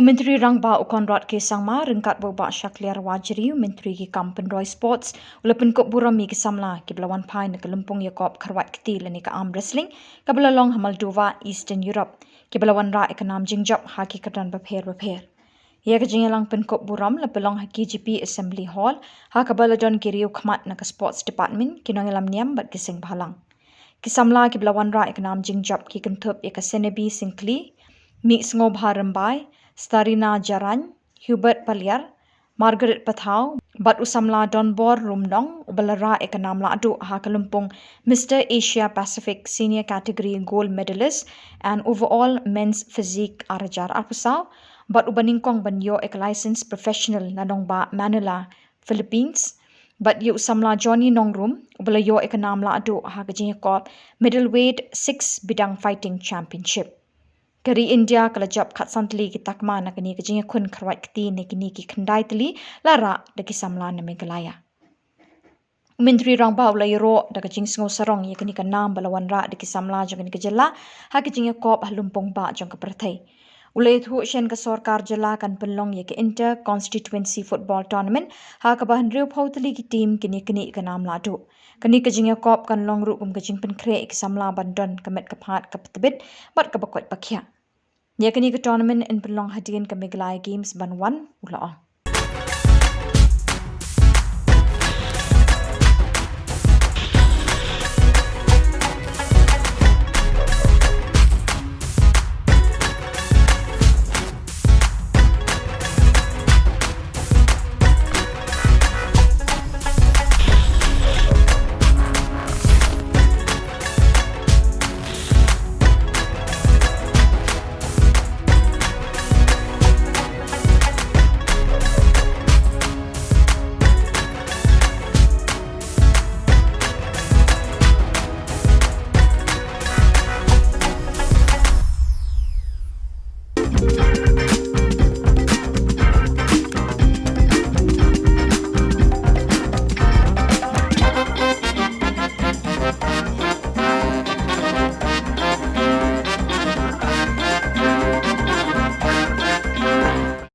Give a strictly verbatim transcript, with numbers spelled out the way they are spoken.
U Myntri Rangbah u Conrad K Sangma ryngkat bad u Bah Shakliar Warjri, u Myntri ki kam pynroi Sports, u la pynkup burom ïa ki samla kiba la wan phai na ka lympung ïakop kharwait kti lane ka arm wrestling kaba la long ha Moldova, Eastern Europe, kiba la wanrah ïa ka nam jingjop ha ki kyrdan bapher bapher. Ïa ka jingïalang pynkup burom la pynlong ha K J P Assembly Hall, ha kaba la don ki riew khmat na ka Sports Department, ki nongïalam niam bad ki seng bhalang. Ki samla kiba la wanrah ïa ka nam jingjop ki kynthup ïa ka Senebi Syngkli, Mihsngewbha Rymbai, Starina Jarain, Hubert Paliar, Margaret Pathaw bad u samla Donbor Rumnong, uba la rah ïa ka nam lahduh ha ka lympung Mister Asia Pacific Senior Category Gold Medalist and Overall Men's Physique ar hajar arphew saw, bad uba nyngkong ban ïoh ïa ka license professional na nongbah Manila, Philippines, bad ïa u samla Johnny Nongrum, uba la ïoh ïa ka nam lahduh ha ka jingïakop Middleweight Six Bidang Fighting Championship. Ka ri India ka la jop khatsan tylli ki takma na kane ka jingïakhun kharwait kti, ne kine ki khyndai tylli la rah da ki samla na Meghalaya. U Myntri Rangbah u la ïaroh da ka jingsngew sarong ïa kane ka nam ba la wanrah da ki samla jong kane ka jylla ha ka jingïakop ha lympung bah jong ka pyrthei. U la ïathuh shen ka sorkar jylla kan pynlong ïa ka Inter Constituency Football Tournament, ha kaba hynriewphew tylli ki team kin ïaknieh ïa ka nam lahduh. Kane ka jingïakop kan long ruh kum ka jingpynkhreh ïa ki samla ban don ka met ka phad kaba tbit bad kaba koit ba khiah. Ïa kane ka tournament yn pynlong hadien ka Meghalaya Games ban wan, u la ong.